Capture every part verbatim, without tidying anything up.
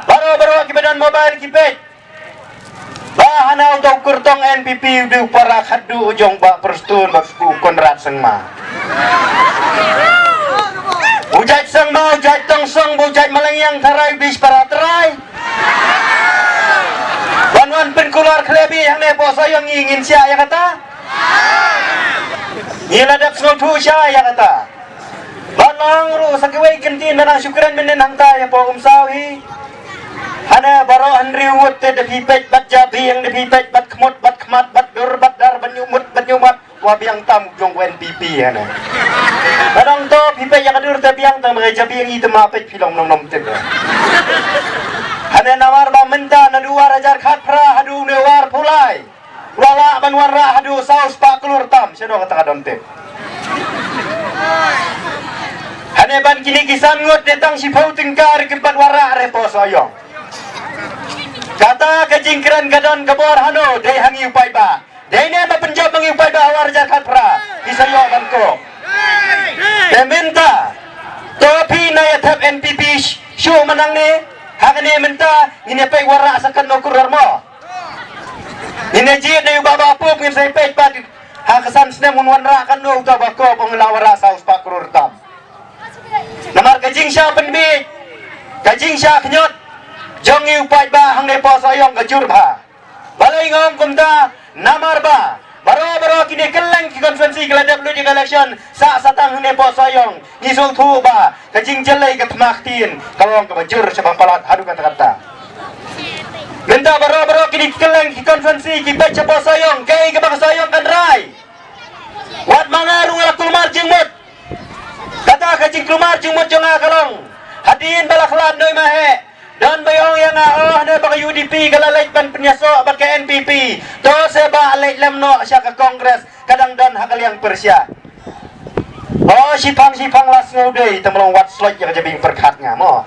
Baroh baroh kiba don mobile ki peit. Ba hana uto u kyrtong N P P u dei u para khadduh u jong Bah Prestone bad u Conrad Sangma. U jait Sangma, u jait Tongsong, u jait Malangyang tharai u dei para trai. Ban wan pynkulor khlem bih hangne hapoh Sohiong, ngi ngin shah ïa kata. Ngi la dep sngewthuh shai ïa kata. Ba long ruh sa kiwei kyntien ba nang shu kren mynnin hangta ïa pdeng Umsaw hi. Hane baroh hynriew ngut te da phi peit bad jabieng, da phi peit bad khmut bad khmat bad dur bad dar bad ñiuhmut bad ñiuhmat. Wa biang tam jong N P P hane. Ba dang to phi peit ïa ka dur te biang tam, ba ka jabieng i te ma peit phi long nong nong tip. Hane namar ba mynta naduh ar hajar khatphra haduh une u arphew lai. Wa lah ban wanrah haduh saw spah klur tam, shano kata ka don tip. Hane ban kine ki san ngut ne tang shiphew tyngka ruh kim pat wanrah re hapoh Sohiong. Kata ka jingkren ka don ka bor hano, dei ha ngi u paidbah. Dei ne ba pynjop ma ngi u paidbah ha u ar hajar khatphra. Ki sa ïoh ban kob. Te mynta to phi na ïa thep N P P shuh ma nangne. Ha kane mynta ngin ïa peit wanrah sa katno klur mo. Ngin ïa jied na u Bah Bah Pup, ngin sa ïa peit pat ha ka san snem un wanrah katno uta ba kob, ong la wanrah saw spah klur tam. Namar ka jingshah pynbiej, ka jingshah khñiot jong ngi u paidbah hangne hapoh Sohiong ka jur bha. Balei nga ong kumta? Namar ba baroh baroh kine kylleng ki constituency ki la dep lut ïa ka election, sah sa tang hangne hapoh Sohiong. Ngi sngewthuh ba ka jingjyllei ka thma ktien ka long kaba jur sha ba palat haduh katta katta. Mynta baroh baroh kine kylleng ki constituency ki peit shapoh Sohiong, kaei kaba ka Sohiong kan rai. Wat ma nga ruh nga la kulmar jingmut. Kata ka jingkulmar jingmut jong nga ka long, hadien ba la khlad Noima Heh, don ba ong ïa nga, oh, hane ba ka U D P ka la leit ban pynïasoh bad ka N P P, to se ba leit lem noh sha ka Congress, ka dang don ha ka liang pyrshah. Oh, shiphang shiphang la sngew dei, te ma long wat sloit ïa ka jabieng pyrkhat nga mo.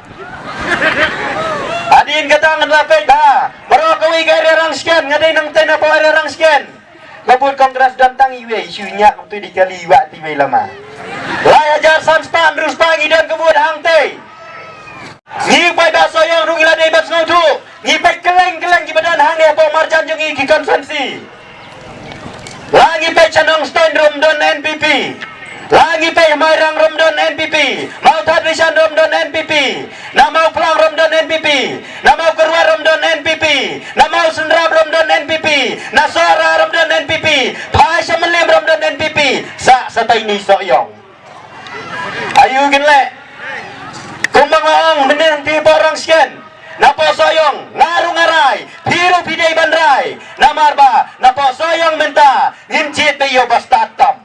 Hadien kata ngan la peit bha. Baroh kawei ka area Rangshken, nga dei nangtei na hapoh area Rangshken. Ka vote Congress don tang iwei, shu ñiah kumtu di kali iwei ti iwei lama. Lai hajar san spah hynriew spah ngi don ka vote hangtei. Ngi u paidbah Sohiong ruh ngi la dei ban sngewthuh. Ngi peit kylleng kylleng kiba don hangne hapoh marjan jong ngi ki constituency. La ngi peit sha Nongstoiñ ruh ym don N P P. La ngi peit Mairang ruh ym don N P P. Mawthadraishan ruh ym don N P P. Na Mawphlang ruh ym don N P P. Na Mawkyrwat ruh ym don N P P. Na Mawsynram ruh ym don N P P. Na Sohra ruh ym don N P P. Phai sha Mylliem ruh ym don N P P. Sah sa tai ni Sohiong. Aïu kin leh? Kumba nga ong mynne hangtei hapoh Rangshken, na hapoh Sohiong, nga ruh nga rai, phi ruh phi dei ban rai. Namar ba na hapoh Sohiong mynta ngim jied beit ïa u ba stad tam.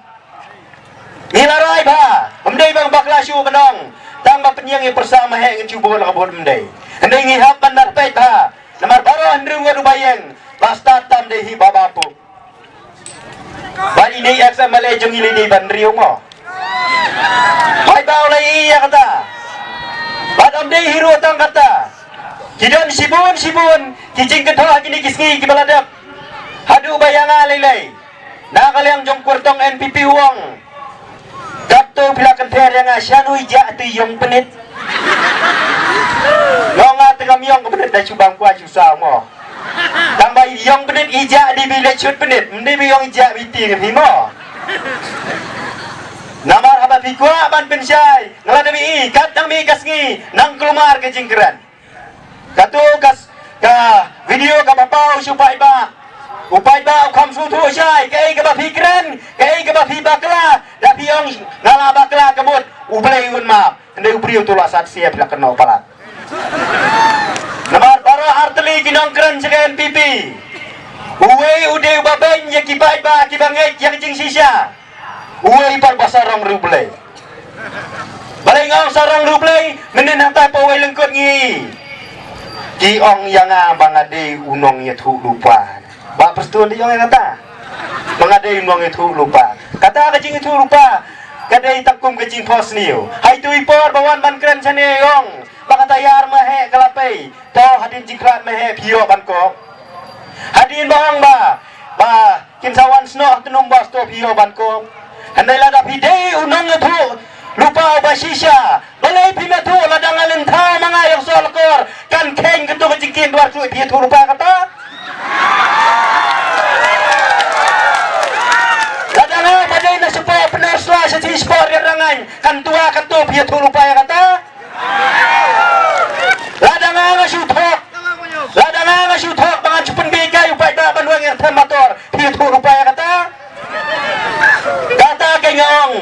Ngi la rai bha, ym dei ba bakla shuh ban ong. Tang ba pynïeng ïa pyrsa ma heh ngin shu bud la ka bud, ym dei. Hynrei ngi hap ban nar peit bha. Namar baroh hynriew ngut u ba ïeng, ba stad tam dei hi Bah Bah Pup. Bad ine i ex M L A jong ngi lei dei ban riew mo. Hoi ba u la ïa kata. Bad ym dei hi ruh tang kata. Ki don shibun shibun ki jingkynthoh ha kine ki sngi kiba la dep. Haduh ba ïa nga lei lei, na ka liang jong kyrtong N P P u ong, katto phi la kynther ïa nga, shano i jah te i ïong pynit. Nga ong nga te ngam ïong ka pynit, da shu bam kwai shu saw mo. Tang ba i ïong pynit i jah, dei ba i leit shut pynit, ym dei ba i ïong i jah ba i tieng ïa phi mo. Namar haba phi kwah ban pynshai, nga la dep ïohi kat nang mih ka sngi nang kulmar ka jingkren. Kato ka s-, ka video kaba paw sha u paidbah. U paidbah u kham sngewthuh shai, kaei kaba phi kren, kaei kaba phi bakla, da phi ong nga la bakla ka mut, U Blei un map. Hynrei u briew to la sat sia phi la kynnoh palat. Namar baroh artylli ki nongkren sha ka N P P. Uwei u dei uba beiñ ïa ki paidbah kiba ngeit ïa ka jingshisha. Uwei pat ba sarong riewblei. Balei nga ong sarong riewblei? Mynnin hangta hapoh Wei Lyngkut ngi, ki ong ïa nga ba nga dei u nongïathuhlypa. Bah Prestone dei ong ïa kata ba nga dei u nongïathuhlypa. Kata ka jingïathuhlypa ka dei tang kum ka jingphohsniew. Hato i por ba wan ban kren shane ong ba kata ïar ma heh ka la pei. To hadien jingkhlad ma heh phi ïoh ban kob. Hadien ba ong ba, ba kin sa wan snoh ha tnum bos to phi ïoh ban kob. Hynrei lada phi dei u nongïathuhlypa uba shisha, ba Balei phim ïathuh? Lada nga lyntha ma nga ïa ka soh la kor, kan kheiñ kato ka jingkieng dwar shuh, phi ïathuh lypa kata? Lada nga ba dei na shapoh Pynursla sha shapoh Riat Rangaiñ, kan twa kato, phi ïathuh lypa ïa kata? Lada nga nga shu thok, lada nga nga shu thok ba ngan shu pynbieit kai u paidbah ban weng ïa ka them motor, phi ïathuh lypa ïa kata? Kata ka nga ong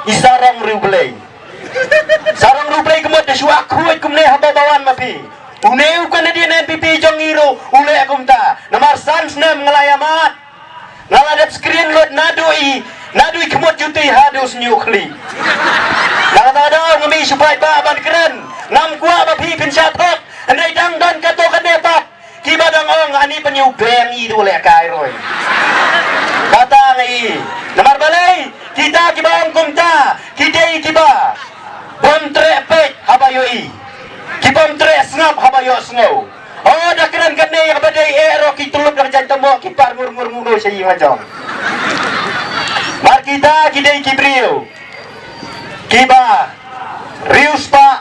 i Sarong Riewblei. Sarong Riewblei ka mut da shu akhuid kumne haba ba wan ma phi. Une u candidate N P P jong ngi ruh u leh kumta. Namar san snem nga la ïa mad. Nga la dep screen lut naduh i, naduh i khmut juti haduh sniewkhlieh. Nga la da daw nga mih shu paidbah ban kren. Ngam kwah ba phi phin shah thok. Hynrei dang don kato kane pat kiba dang ong ani pynïew beng i, to leh kai roi. Kata ngi. Namar balei kita kiba ong kumta ki dei kiba bym treh peit haba ïohi, ki bym treh sngap haba ïohsngew. Oh, da kren kane ïa kaba dei eh ruh ki tyllup da ka jaiñ tamo, ki par ngur ngur ngur sha ïing la jong. Mar kita ki dei ki briew kiba riewspah,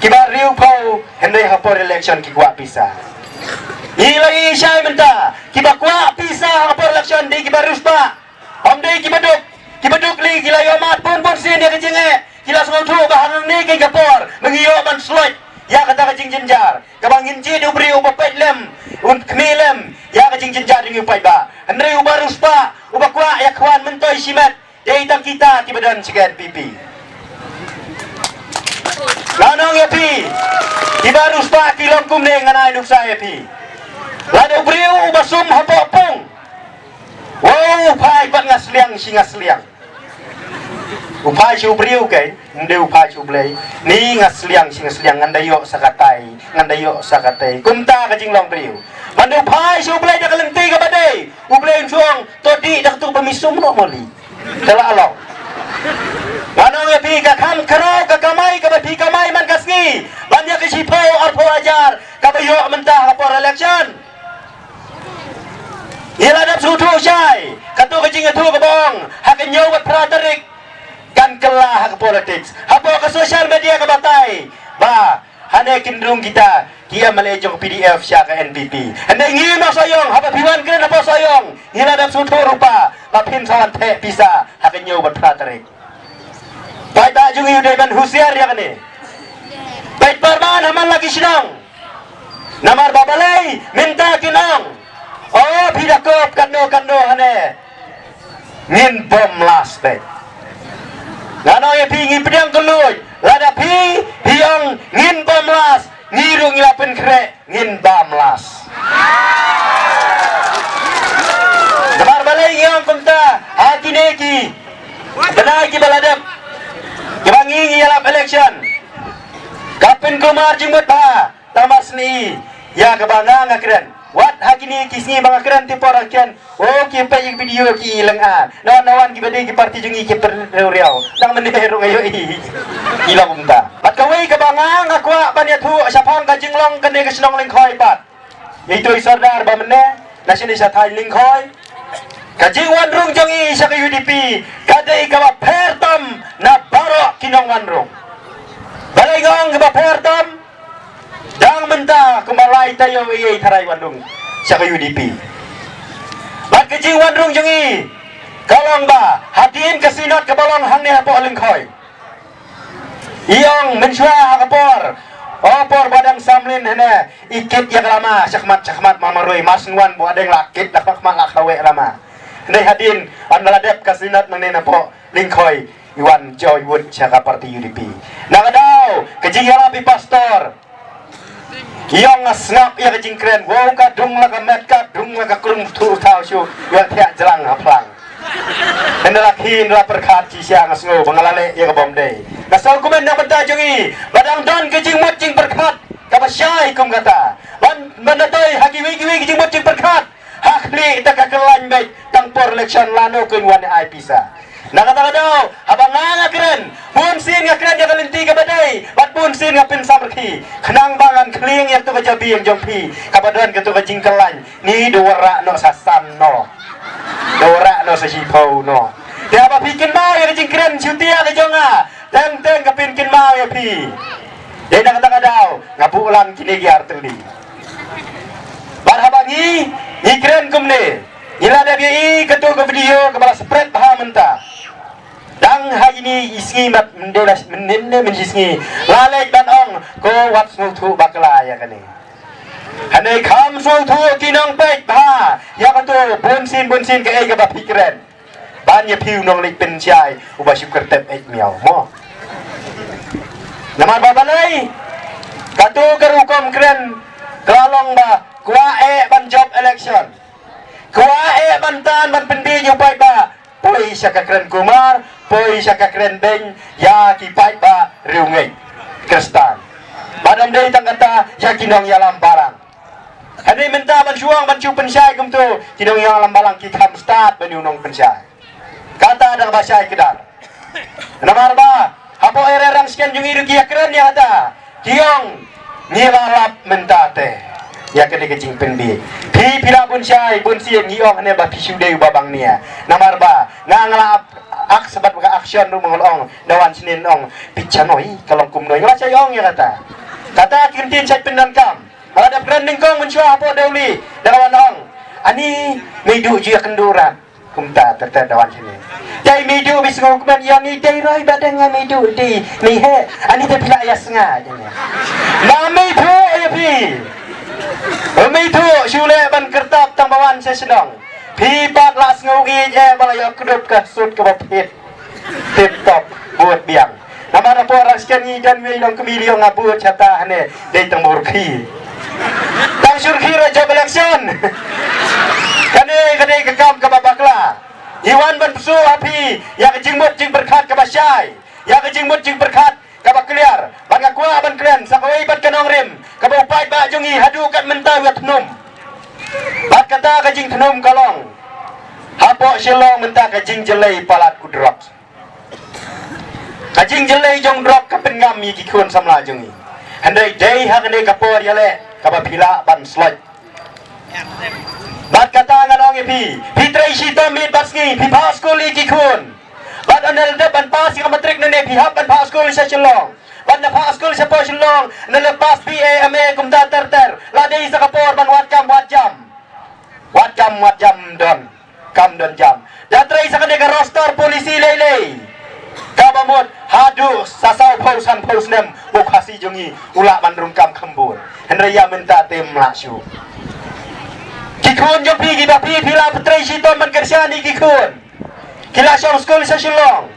kiba riewphew, hynrei ha por election ki kwah pisa. Ngi la ïohi shai mynta kiba kwah pisa ha por election dei kiba riewspah. Ym dei kiba duk, kiba duk lei ki la ïoh mad bun bun sien ïa ka jingeh. Ki la sngewthuh ba hangne kane ka por ba ngi ïoh ban sloit ïa kata ka jingjynjar, kaba ngin jied u briew uba peit lem, un khmih lem ïa ka jingjynjar jong ngi u paidbah. Hynrei uba riewspah, uba kwah ïa khwan myntoi shimet, dei tang kita kiba don sha ka N P P. Ngan ong ïa phi, kiba riewspah ki long kumne, ngan ai nuksa ïa phi. Lada u briew uba sum hapoh pung, wow, u phai bad nga sliang shi nga sliang. U phai sha u briew, keiñ ym dei u phai sha U Blei. Ni nga sliang shi nga sliang, ngan da ïoh sa katai, ngan da ïoh sa katai. Kumta ka jinglong briew. Ban da u phai sha U Blei da ka lynti kaba dei, U Blei un ong, to dih da katu ba mi sum noh, moli. Te la long. Ngan ong ïa phi, ka kham khraw ka kamai kaba phi kamai man ka sngi ban ïa ka shiphew arphew hajar kaba ïoh mynta ha por election. Ïa la dep sngewthuh shai, kato ka jingïathuh kaba ong ha ka hynñiew bad phra tarik kan kylla ha ka politics. Hapoh ka social media ka batai ba hane kin rung kita ki M L A jong P D F sha ka N P P. Hynrei ngi noh Sohiong, haba phi wan kren hapoh Sohiong, ngi la dep sngewthuh ruh ba phin sa wan theh pisa ha ka hynñiew bad phra tarik. Paidbah jong ngi u dei ban husiar ïa kane. Peit pyrman ha man la ki shnong. Namar ba balei mynta kin ong, oh, phi da kop katno katno hane. Ngin bom las beit. Ngan ong ïa phi, ngi pdiang kylluid, lada phi, phi ong ngin bom las, ngi ruh ngi la pynkhreh ngin bam las. Namar balei ngi ong kumta? Ha kine ki bnai kiba la dep, kiba ngi ngi ïalap election, ka pynkulmar jingmut bha. Tang ba sni ïa kaba nga nga kren. Wat ha kine ki sngi ba nga kren, te por nga kren, oh, ki peit ïa ki video ki lynga. Nawan nawan kiba dei ki parti jong ngi ki pyrriaw riaw. Nang mynne ruh nga ïohi ki long kumta. Bad kawei kaba nga nga kwah ban ïathuh shaphang ka jinglong kane ka shnong Lyngkhoi pat. Ïa ito i Sordar ba mynne na shane sha thaiñ Lyngkhoi. Ka jingwan rung jong i sha ka U D P ka dei kaba pher tam na baroh ki nongwan rung. Balei nga ong kaba pher tam? Dang mynta kumba lai taïew ïa i tharai wan rung sha ka U D P. Bad ka jingwan rung jong i ka long ba hadien ka synod kaba long hangne hapoh Lyngkhoi, i ong mynshuwa ha ka por, o por ba dang samlin hane, i kit ïa ka lama shakhmat shakhmat ma marwei, mar sngewbha ba dang la kit da shakhmat la kawei lama. Hynrei hadien wan ba la dep ka synod nangne napoh Lyngkhoi, i wan joi wut sha ka parti U D P. Na ka daw ka jingïalap i pastor, i ong nga sngap ïa ka jingkren, wow, ka dung la ka met, ka dung la ka krung thu thaw shu ïa thiah jlang ha phlang. Hynda la khin la pyrkhat shisha nga sngew ba nga la leh ïa ka bym dei. Nga sngew kumne na bynta jong i ba dang don ka jingmut jingpyrkhat kaba shai kum kata. Ban, ban da dei ha kiwei kiwei ki jingmut jingpyrkhat, ha khlieh da ka kyllain beit tang por election lano kin wan ai pisa. Na kata ka daw haba nga nga kren, bun sien nga kren ïa ka lynti kaba dei bad bun sien nga pynsamrkhie khnang ba ngan khlieng ïa tu ka jabieng jong phi kaba don katu ka jingkyllain. Ni da wanrah noh sa san noh, da wanrah noh sa shiphew noh. Te haba phi kynmaw ïa ka jingkren shutia ka jong nga, Teng teng ka pynkynmaw ïa phi. Dei na kata ka daw nga buh lang kine ki artylli. Bad haba ngi ngi kren kumne, ngi la dep ïohi kato ka video kaba la spread bha mynta. Dang ha ine i sngi mat mynne la mynne mynne shi sngi la leit ban ong ko wat sngewthuh bakla ïa kane. Hynrei kham sngewthuh ki nongpeit bha ïa kato bunsien bunsien kaei kaba phi kren. Ban ïa phi u nongleit pynshai uba shu kyrtep eit miaw mo. Namar ba balei? Kato ka rukom kren ka la long ba kwah eh ban jop election. Kwah eh ban tan ban pynbiej ïa u paidbah. Poi sha ka kren kumar, poi sha ka kren beiñ ïa ki paidbah riewngeit Khristan. Bad ym dei tang kata ïa ki nongïalam balang. Hynrei mynta ban shu ong ban shu pynshai kumto, ki nongïalam balang ki kham stad ban ïa u nongpynshai. Kata da kaba shai kdar. Namar ba hapoh Area Rangshken jong ngi ruh ki ïakren ïa kata. Ki ong ngi la lap mynta te ïa kane ka jingpynbiej. Phi phi la bun shai bun sien ngi ong ne ba phi shu dei uba bang nia. Namar ba nga nga la ak sebat ba ka action ruh mengol ong da wan sien ong phi cha noi ka long kumno nga la shai ong ïa kata. Kata ki ktien shai pyndonkam. Ba la dep kren nyngkong mynshuwa hapoh Dewli da ka wan ong ani mei duh ju ïa kynduh rat. Kumta ter ter da wan sini. Dei mei duh bi sngew kmen ïa ngi dei roi ba dang ïa mei duh dei mei he. Ani te phi la ïa snga jane. Ma mei duh ïa phi. Mei duh shu leh ban kyrtap tang ba wan sha shnong. Phi pat la sngew ïeit eh ba la ïa kdup ka sut kaba phit. Tip top bud biang. Namar hapoh Rangshken ngi don wei long kmie liong nga bud shata hane dei tang ba rkhie. Tang shu rkhie ruh jop election. Kane kane ka kam kaba bakla. Ngi wan ban pynshai ha phi ïa ka jingmut jingpyrkhat kaba shai, ïa ka jingmut jingpyrkhat kaba kliar. Bad nga kwah ban kren sa kawei bad ka nongrim kaba u paidbah jong ngi haduh kat mynta u ïa thnum. Bad kata ka jingthnum ka long hapoh Shillong mynta ka jingjyllei palat u drugs. Ka jingjyllei jong drok ka pynngam ïa ki khun samla jong ngi. Hynrei dei ha kane ka por ïaleh kaba phi lah ban slot. Bad kata ngan ong ïa phi, phi trei shitom miet bad sngi, phi phah skul ïa ki khun. Bad ynda la dep ban pass ïa ka matrik ne phi hap ban phah skul sha Shillong. Bad ynda phah skul sha por Shillong, ynda la pass B A M A kumta ter ter. La dei sa ka por ban wad kam wad jam. Wad kam wad jam don. Kam don jam. Da trei sa kane ka roster policy lei lei. Kaba mut haduh sa saw phew san phew snem u Khasi jong ngi u lah ban rung kam kham bun. Hynrei ïa mynta te ym lah shuh. Ki khun jong phi kiba phi phi la trei shitom ban kyrshan ïa ki khun. Ki la shong skul sha Shillong.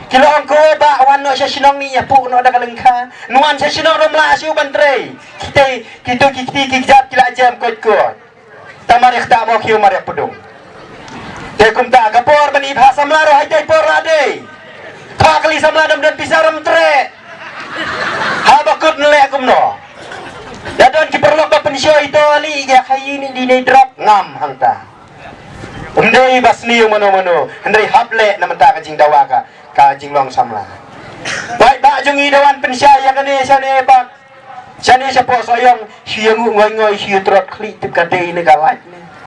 Ki la ong ko ba wan noh sha shnong ngi ïa puh noh da ka lyngkha. Wan sha shnong ruh ym lah shuh ban trei. Kita kito ki kti ki kjat ki la jem koit koit. Ta mar ïa kata mo khiew mar ïa pdung. Te kumta ka por ban ïa phah samla ruh ha ita i por la dei. Phah kali samla dam don pisa ram tre. Haba kut nleh kumno. Da don ki paralok ba pynshoi to li ïa khaïi ni di nei drok ngam hangta. Ym dei ba sniew mano mano hynrei hap leh na mynta ka jingdawa ka ka jinglong samla. Paidbah jong ngi da wan pynshai ïa kane shane bad shane shapoh Sohiong shu ïa nguh ngoi ngoi shu ïa trot khlieh tip ka dei ne ka lait ne.